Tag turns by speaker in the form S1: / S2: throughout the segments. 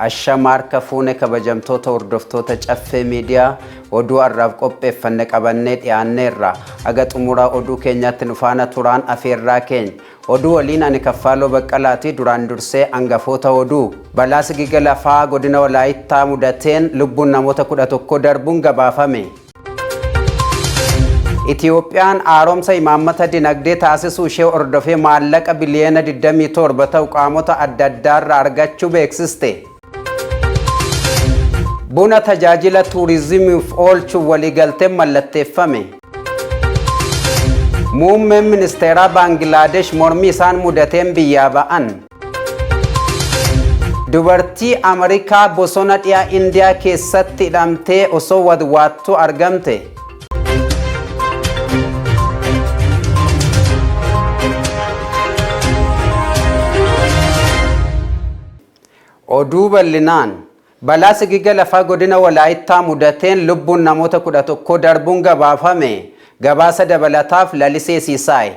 S1: Ashama harka fuune kabajamtoota hordoftoota Caffee Miidiyaa oduu har'aaf qopheeffanne qabannee dhiyaanneerra. Haga xumuraa oduu keenyaatti nu faana turaan afeerraa keenya. Oduu waliin ani Kaffaaloo Baqqalaati duraan dursee angafoota oduu. Balaa sigiga lafaa godina Walaayittaa mudateen lubbuun namoota 11 darbuun gabaafame. Itiyoophiyaan haaromsa imaammata dinagdee taasisuu ishee hordofee maallaqa biliyoona 27 ta'u qaamota adda addaarraa argachuu beeksiste. Buna tajaajila tuurizimiif oolchuuf waliigalteen mallatteeffame. Muummeen ministeeraa Baangilaadesh mormii isaan mudateen biyyaa ba'an. Dubartii Ameerikaa bosona dhiha Indiyaa keessatti hidhamtee osoo wadwaattuu argamte. Oduu bal'inaan balaa sigiga lafaa godina Walaayittaa mudateen lubbuun namoota 11 darbuun gabaafame. Gabaasa dabalataaf Lalisee Siisaay.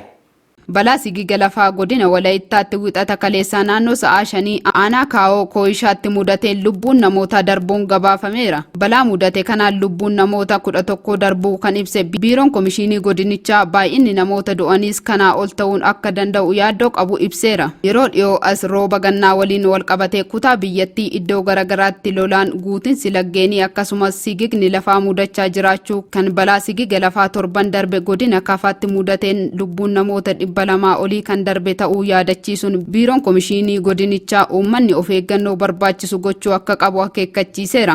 S2: Balaa sigiga lafaa godina Walayittaatti Wixata kaleessaa naannoo sa'aa shanii aanaa Kaawoo Kooyishaatti mudateen lubbuun namootaa darbuun gabaafameera. Balaa mudate kanaan lubbuun namoota 11 darbuu kan ibse Biiroon Komishiinii Godinichaa baay'inni namoota du'aniis kanaa ol ta'uun akka danda'u yaaddoo qabu ibseera. Yeroo dhiyoo as rooba gannaa waliin walqabatee kutaa biyyattii iddoo garagaraatti lolaan, guutinsi laggeenii akkasumas sigigni lafaa mudachaa jiraachuu kan balaa sigiga lafaa torban darbe godina Kafaatti mudateen lubbuun namoota 200 olii kan darbe ta'uu yaadachiisuun Biiroon Komishiinii godinichaa uummanni of eeggannoo barbaachisu gochuu akka qabu akeekkachiiseera.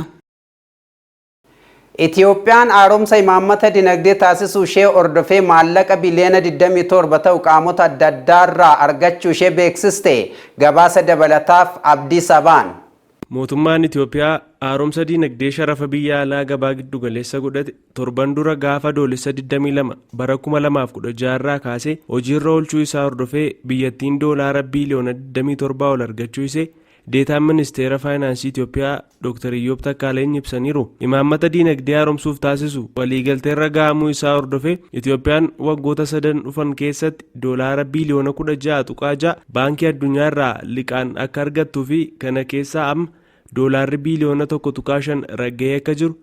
S1: Itiyoophiyaan haaromsa imaammata dinagdee taasisuu ishee hordofee maallaqa biliyoona 27 ta'u qaamota adda addaarraa argachuu ishee beeksiste. Gabaasa dabalataaf Abdii Sabaan.
S3: Mootummaan Itiyoophiyaa haaromsa diinagdee sharafa biyya alaa gabaa giddugaleessa godhate torban dura gaafa Adoolessa 22 bara 2016 irraa kaasee hojiirra oolchuu isaa hordofee biyyattiin doolaara biiliyoona 27 ol argachuu isee Deetaan Ministeera Faayinaansii Itiyoophiyaa Dooktar Iyyoob Takkaaleny ibsaniiru. Imaammata diinagdee haaromsuuf taasisu waliigalteerra ga'amuu isaa hordofee Itiyoophiyaan waggoota sadan dhufan keessatti doolaara biiliyoona 16.6 Baankii Addunyaa irraa liqaan akka argattuu fi kana keessaa amma doolaarri biiliyoona 1.5 ragga'ee akka jiru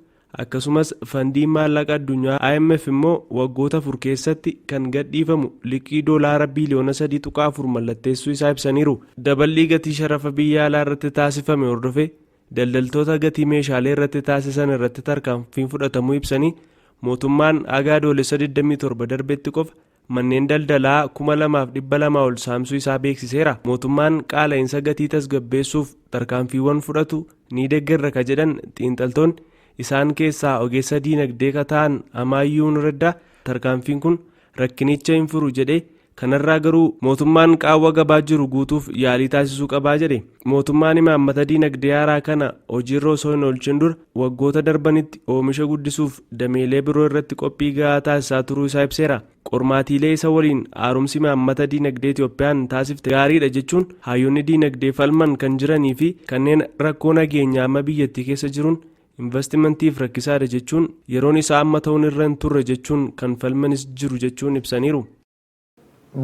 S3: akkasumas Fandiin Maallaqa Addunyaa IMF immoo waggoota 4 keessatti kan gadhiifamu liqii doolaara biiliyoona 3.4 mallatteessuu isaa ibsaniiru. Daballii gatii sharafa biyya alaa irratti taasifame hordofee daldaltoota gatii meeshaalee irratti taasisan irratti tarkaanfiin fudhatamuu ibsanii, mootummaan haga Adoolessa 27 darbetti qofa manneen daldalaa 2,200 ol saamsuu isaa beeksiseera. Mootummaan qaala'insa gatii tasgabbeessuuf tarkaanfiiwwan fudhatu ni deggerra ka jedhan xiinxaltoonni, isaan keessaa ogeessa diinagdee ka ta'an Amaayyuun Reddaa tarkaanfiin kun rakkinicha hin furu jedhee Kanarraa garuu mootummaan qaawwa gabaa jiru guutuuf yaalii taasisuu qabaa jedhe. Mootummaan imaammata diinagdee haaraa kana hojiirra osoo hin oolchin dura waggoota darbanitti oomisha guddisuuf dameelee biroo irratti qophii gahaa taasisaa turuu isaa ibseera. Qormaatiilee isa waliin haaromsi imaammata diinagdee Itoophiyaan taasifte gaariidha jechuun haayyoonni diinagdee falman kan jiranii fi kanneen rakkoo nageenyaa amma biyyattii keessa jiruun Invastimantiif rakkisaadha jechuun yeroon isaa amma ta'uun irra hin turre jechuun kan falmanis jiru jechuun ibsaniiru.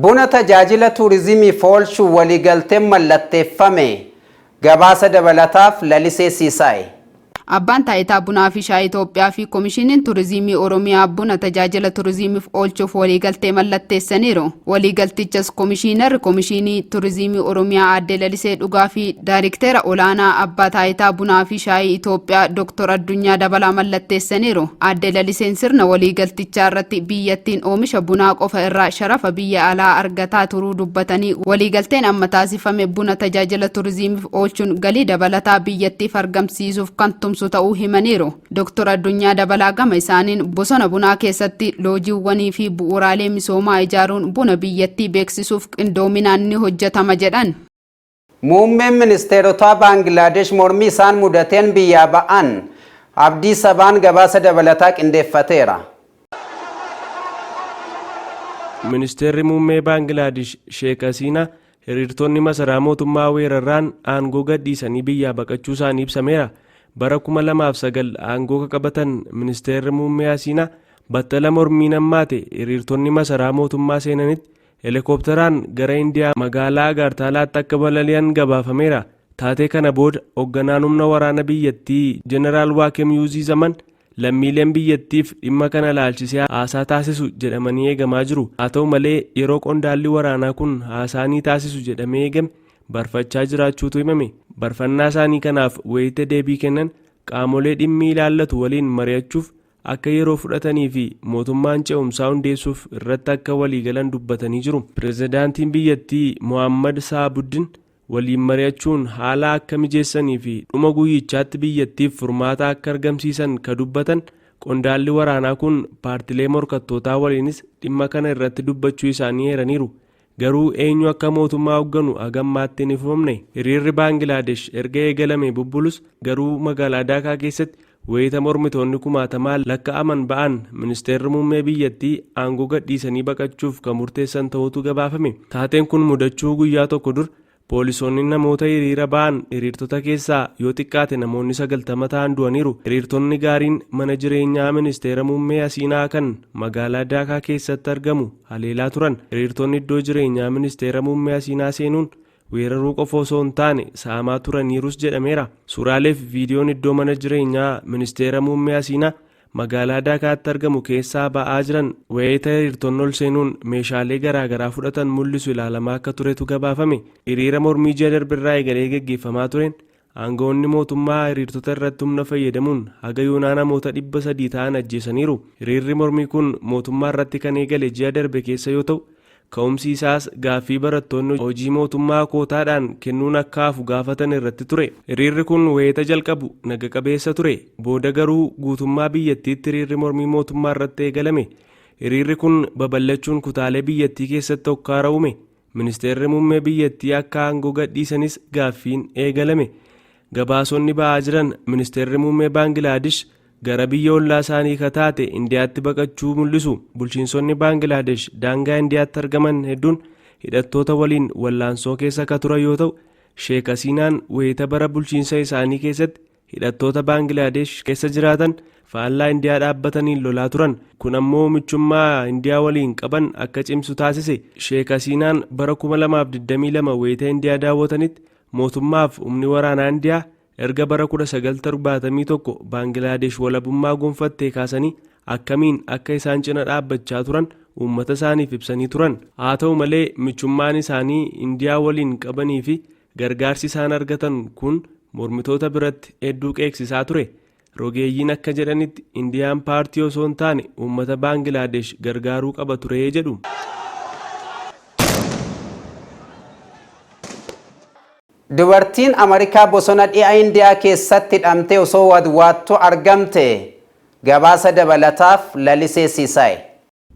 S1: Buna tajaajila tuurizimiif oolchuuf waliigalteen mallatteeffame. Gabaasa dabalataaf Lalisee Siisaay.
S2: Abbaan Taayitaa Bunaa fi Shaayii Itoophiyaa fi Komishiniin Turizimii Oromiyaa buna tajaajila turizimiif oolchuuf waliigaltee mallatteessaniiru. Waliigaltichas Komishiinarri Komishinii Turizimii Oromiyaa Aadde Lalisee Dhugaa fi Daarikteera Olaanaa Abbaa Taayitaa Bunaa fi Shaayii Itoophiyaa Dooktor Addunyaa Dabalaa mallatteessaniiru. Aadde Laliseen sirna waliigaltichaa irratti biyyattiin oomisha bunaa qofa irraa sharafa biyya alaa argataa turuu dubbatanii, waliigalteen amma taasifame buna tajaajila turizimiif oolchuun galii dabalataa biyyattiif argamsiisuuf kan tumsu ta'uu himaniiru. Dooktor Addunyaa Dabalaa gama isaaniin bosona bunaa keessatti loojiiwwanii fi bu'uuraalee misoomaa ijaaruun buna biyyattii beeksisuuf qindoominaan ni hojjetama jedhan.
S1: Muummeen Ministeerotaa Baangilaadesh mormii isaan mudateen biyyaa ba'an. Abdii Sabaan gabaasa dabalataa qindeeffateera.
S3: Ministeerri Muummee Baangilaadish Sheek Hasiinaa hiriirtonni masaraa mootummaa weerarraan aangoo gadhiisanii biyyaa baqachuu isaanii ibsameera. Bara 2009 aangoo ka qabatan Ministeerri Muummee Hasiinaa battala mormiin hammaate hiriirtonni masaraa mootummaa seenanitti Helikooptaraan gara Indiyaa magaalaa Agaartaalaatti akka balali'an gabaafameera. Taatee kana booda hoogganaan humna waraana biyyattii Jeneraal Waakem Yuuzii Zaman lammiileen biyyattiif dhimma kana laalchisee haasaa taasisu jedhamanii eegamaa jiru. Haa ta'u malee, yeroo qondaalli waraanaa kun haasaa ni taasisu jedhamee eegame barfachaa jiraachuutu himame. Barfannaa isaanii kanaaf wayita deebii kennan qaamolee dhimmi ilaallatu waliin mari'achuuf akka yeroo fudhatanii fi mootummaan ce'umsaa hundeessuuf irratti akka waliigalan dubbatanii jiru. Pirezidaantiin biyyattii Mohammad Saabuddin waliin mari'achuun haala akka mijeessanii fi dhuma guyyichaatti biyyattiif furmaata akka argamsiisan ka dubbatan qondaalli waraanaa kun, paartilee morkattootaa waliinis dhimma kana irratti dubbachuu isaanii eeraniiru. Garuu eenyu akka mootummaa hoogganu hagammaatti hin ifoomne. Hiriirri Baangilaadesh erga eegalame bubbulus, garuu magaalaa Daakaa keessatti wayita mormitoonni kumaatamaa lakka'aman ba'an ministeerri muummee biyyattii aangoo gadhiisanii baqachuuf kan murteessan ta'utu gabaafame. Taateen kun mudachuu guyyaa tokko dura poolisoonni namoota hiriira ba'an, hiriirtota keessaa yoo xiqqaate namoonni 90 ta'an du'aniiru. Hiriirtonni gaariin mana jireenyaa ministeera muummee Hasiinaa kan magaalaa Daakaa keessatti argamu haleelaa turan. Hiriirtonni iddoo jireenyaa ministeera muummee Hasiinaa seenuun weeraruu qofa osoo hin taane saamaa turaniirus jedhameera. Suuraalee fi viidiyoon iddoo mana jireenyaa ministeera muummee Hasiinaa magaalaa Daakaatti argamu keessaa ba'aa jiran wayita hiriirtonni ol seenuun meeshaalee garaagaraa fudhatan mul'isu ilaalamaa akka turetu gabaafame. Hiriira mormii ji'a darbirraa eegalee geggeeffamaa tureen aangawoonni mootummaa hiriirtota irratti humna fayyadamuun haga yoonaa namoota 300 ta'an ajjeesaniiru. Hiriirri mormii kun mootummaa irratti kan eegale ji'a darbe keessa yoo ta'u, ka'umsi isaas gaaffii barattoonni hojii mootummaa kootaadhaan kennuun akka hafu gaafatan irratti ture. Hiriirri kun wayita jalqabu naga qabeessa ture. Booda garuu guutummaa biyyattiitti hiriirri mormii mootummaa irratti eegalame. Hiriirri kun babal'achuun kutaalee biyyattii keessatti hokkaara uume. Ministeerri muummee biyyattii akka aangoo gadhiisanis gaaffiin eegalame. Gabaasonni ba'aa jiran ministeerri muummee Baangilaadesh gara biyya ollaa isaanii ka taate Indiyaatti baqachuu mul'isu. Bulchiinsonni Baangilaadesh daangaa Indiyaatti argaman hedduun hidhattoota waliin wallaansoo keessa ka turan yoo ta'u, Sheek Hasiinaan wayita bara bulchiinsa isaanii keessatti hidhattoota Baangilaadesh keessa jiraatan faallaa Indiyaa dhaabbataniin lolaa turan. Kun ammoo michummaa Indiyaa waliin qaban akka cimsu taasise. Sheek Hasiinaan bara 2022 wayita Indiyaa daawwatanitti mootummaaf humni waraanaa Indiyaa erga bara 1971 Baangilaadesh walabummaa gonfattee kaasanii akkamiin akka isaan cina dhaabbachaa turan uummata isaaniif ibsanii turan. Haa ta'u malee, michummaan isaanii Indiyaa waliin qabanii fi gargaarsi isaan argatan kun mormitoota biratti hedduu qeeqsisaa ture. Rogeeyyiin akka jedhanitti Indiyaan paartii osoo hin taane uummata Baangilaadesh gargaaruu qaba ture jedhu.
S1: Dubartiin Ameerikaa bosona dhiha Indiyaa keessatti hidhamtee osoo wadwaattu argamte. Gabaasa dabalataaf Lalisee Siisaay.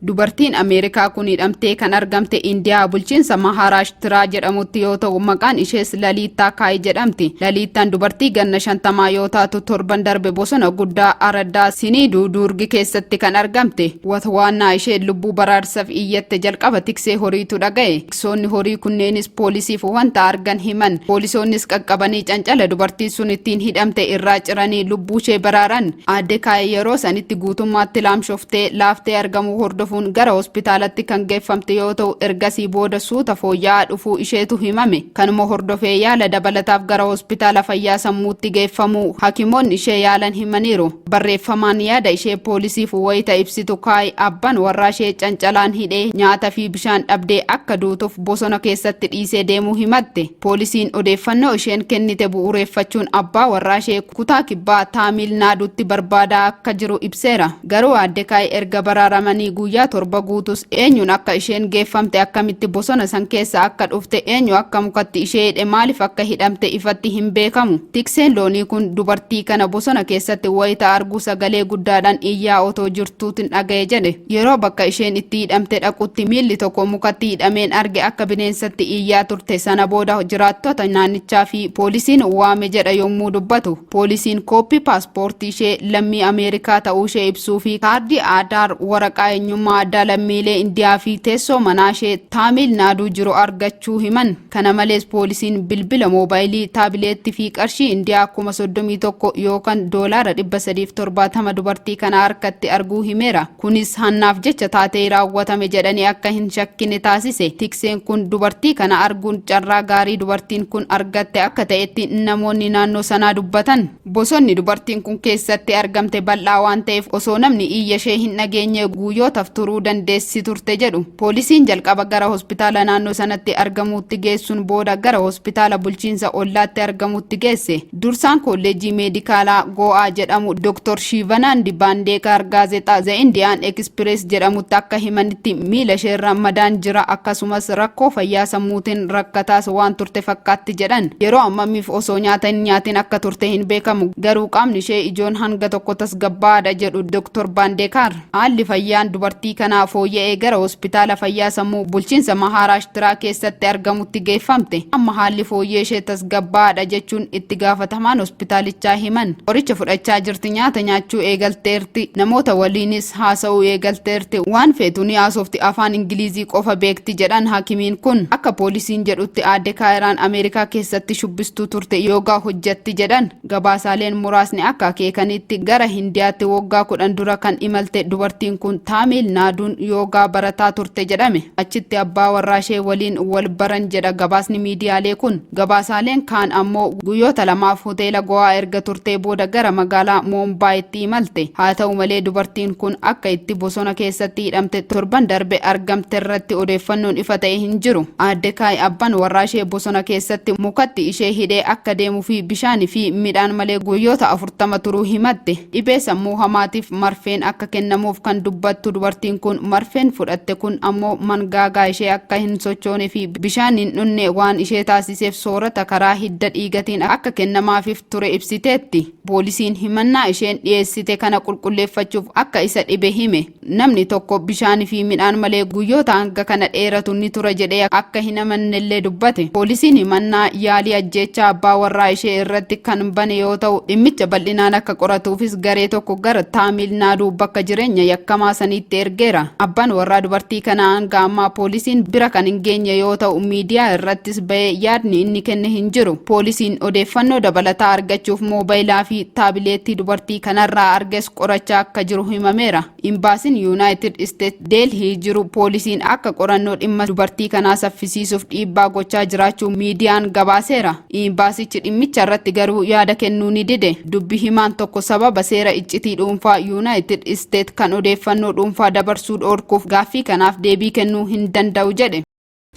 S2: Dubartiin Ameerikaa kun hidhamtee kan argamte Indiyaa bulchiinsa Mahaaraashtiraa jedhamutti yoo ta'u, maqaan ishees Laliittaa Kaayi jedhamti. Laliittaan dubartii ganna 50 yoo taatu, torban darbe bosona guddaa Araddaa Siniiduu Duurgi keessatti kan argamte. Watwaannaa isheen lubbuu baraarsaaf iyyatte jalqaba tiksee horiitu dhaga'e. Tiksoonni horii kunneenis poolisiif wanta argan himan. Poolisoonnis qaqqabanii cancala dubartiin sun ittiin hidhamte irraa ciranii lubbuu ishee baraaran. Aadde Kaayi yeroo sanitti guutummaatti laamshoftee laaftee argamuu hordofuun gara hospitaalatti kan geeffamte yoo ta'u, ergasii booda suuta fooyya'aa dhufuu isheetu himame. Kanuma hordofee yaala dabalataaf gara hospitaala fayyaa sammuutti geeffamuu hakimoonni ishee yaalan himaniiru. Barreeffamaan yaada ishee poolisiif wayita ibsitu, Kaayi abbaan warraa ishee cancalaan hidhee nyaata fi bishaan dhabdee akka duutuuf bosona keessatti dhiisee deemuu himatte. Poolisiin odeeffannoo isheen kennite bu'uureeffachuun abbaa warraa ishee kutaa kibbaa Taamiil Naaduutti barbaadaa akka jiru ibseera. Garuu aadde Kaayi erga baraaramanii guyyaa 7 guutus eenyuun akka isheen geeffamte, akkamitti bosona san keessa akka dhufte, eenyu akka mukatti ishee hidhe, maaliif akka hidhamte ifatti hin beekamu. Tikseen loonii kun dubartii kana bosona keessatti wayita argu sagalee guddaadhaan iyyaa otoo jirtuutin dhaga'e jedhe. Yeroo bakka isheen itti hidhamte dhaqutti miilli tokko mukatti hidhameen arge, akka bineensatti iyyaa turte. Sana booda jiraattota naannichaa fi poolisiin waame jedha yommuu dubbatu. Poolisiin kooppii paaspoortii ishee lammii Ameerikaa ta'uu ishee ibsuu fi kaardii Aadaar waraqaa eenyummaa eenyummaa addaa lammiilee Indiyaa fi teessoo manaa ishee Taamiil Naaduu jiru argachuu himan. Kana malees poolisiin bilbila moobaayilii, taabileettii fi qarshii Indiyaa 31,000 yookaan doolaara 370 dubartii kana harkatti arguu himeera. Kunis hannaaf jecha taatee raawwatame jedhanii akka hin shakkine taasise. Tikseen kun dubartii kana arguun carraa gaarii dubartiin kun argatte akka ta'etti namoonni naannoo sanaa dubbatan. Bosonni dubartiin kun keessatti argamte bal'aa waan ta'eef osoo namni iyya ishee hin dhageenye guyyootaaf turuu dandeessi turte jedhu. Poolisiin jalqaba gara hospitaala naannoo sanatti argamuutti geessuun booda gara hospitaala bulchiinsa ollaatti argamuutti geesse. Dursaan kolleejjii meedikaalaa Go'aa jedhamu Dr. Shiivanaandi Baandeekaar gaazexaa The Indian Express jedhamutti akka himanitti, miila isheerra madaan jira, akkasumas rakkoo fayyaa sammuutiin rakkataas waan turte fakkaatti jedhan. Yeroo ammamiif osoo nyaata hin nyaatin akka turte hin beekamu, garuu qaamni ishee ijoon hanga tokko tasgabbaa'aadha jedhu Dr. Baandeekaar. Haalli fayyaan dubartii kanaa fooyya'ee gara hospitaala fayyaa sammuu bulchiinsa Mahaaraashtiraa keessatti argamutti geeffamte. Amma haalli fooyyee ishee tasgabbaa'aadha jechuun itti gaafatamaan hospitaalichaa himan. Qoricha fudhachaa jirti, nyaata nyaachuu eegalteerti, namoota waliinis haasa'uu eegalteerti, waan feetu ni haasofti, afaan Ingilizii qofa beekti jedhan hakimiin kun. Akka poolisiin jedhutti aadde Kaayiraan Ameerikaa keessatti shubbistuu turte, yoogaa hojjatti jedhan. Gabaasaaleen muraasni akka akeekanitti gara Hindiyaatti waggaa 10 dura kan imalte dubartiin kun Taamiil Naaduun yoogaa barataa turte jedhame. Achitti abbaa warraa ishee waliin wal baran jedha gabaasni miidiyaalee kun. Gabaasaaleen kaan ammoo guyyoota 2f hoteela Go'aa erga turtee booda gara magaalaa Moombaayitti imalte. Haa ta'u malee, dubartiin kun akka itti bosona keessatti hidhamte torban darbe argamte irratti odeeffannoon ifa ta'e hin jiru. Aadde Kaay abbaan warraa ishee bosona keessatti mukatti ishee hidhee akka deemuu fi bishaanii fi midhaan malee guyyoota 40 turuu himatte. Dhibee sammuu hamaatiif marfeen akka kennamuuf kan dubbattu dubartiin kun, marfeen fudhatte kun ammoo mangaagaa ishee akka hin sochoone fi bishaan hin dhunne waan ishee taasiseef soorata karaa hidda dhiigatiin akka kennamaafiif ture ibsiteetti. Poolisiin himannaa isheen dhiyeessite kana qulqulleeffachuuf akka isa dhibe hime. Namni tokko bishaanii fi midhaan malee guyyoota hanga kana dheeratu ni tura jedhee akka hin amannellee dubbate. Poolisiin himannaa yaalii ajjeechaa abbaa warraa ishee irratti kan bane yoo ta'u, dhimmicha bal'inaan akka qoratuufis garee tokko gara Taamiil Naaduu bakka jireenya yakkamaa saniitti ergeera. Abbaan warraa dubartii kanaa hanga ammaa poolisiin bira kan hin geenye yoo ta'u, miidiyaa irrattis bahee yaadni inni kenne hin jiru. Poolisiin odeeffannoo dabalataa argachuuf moobayilaa fi taabileettii dubartii kanarraa arges qorachaa akka jiru himameera. Imbaasiin Yuunaayitid Isteet Deelhii jiru poolisiin akka qorannoo dhimma dubartii kanaa saffisiisuuf dhiibbaa gochaa jiraachuu miidiyaan gabaaseera. Imbaasichi dhimmicha irratti garuu yaada kennuu ni dide. Dubbi himaan tokko sababa seera iccitii dhuunfaa Yuunaayitid Isteet kan odeeffannoo dhuunfaa dabarsuu dhoorkuuf gaaffii kanaaf deebii kennuu hin danda'u jedhe.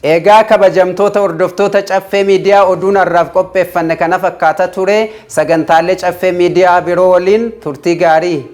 S1: Egaa kabajamtoota hordoftoota Caffee Miidiyaa, oduun har'aaf qopheeffanne kana fakkaata ture. Sagantaalee Caffee Miidiyaa biroo waliin turtii gaarii.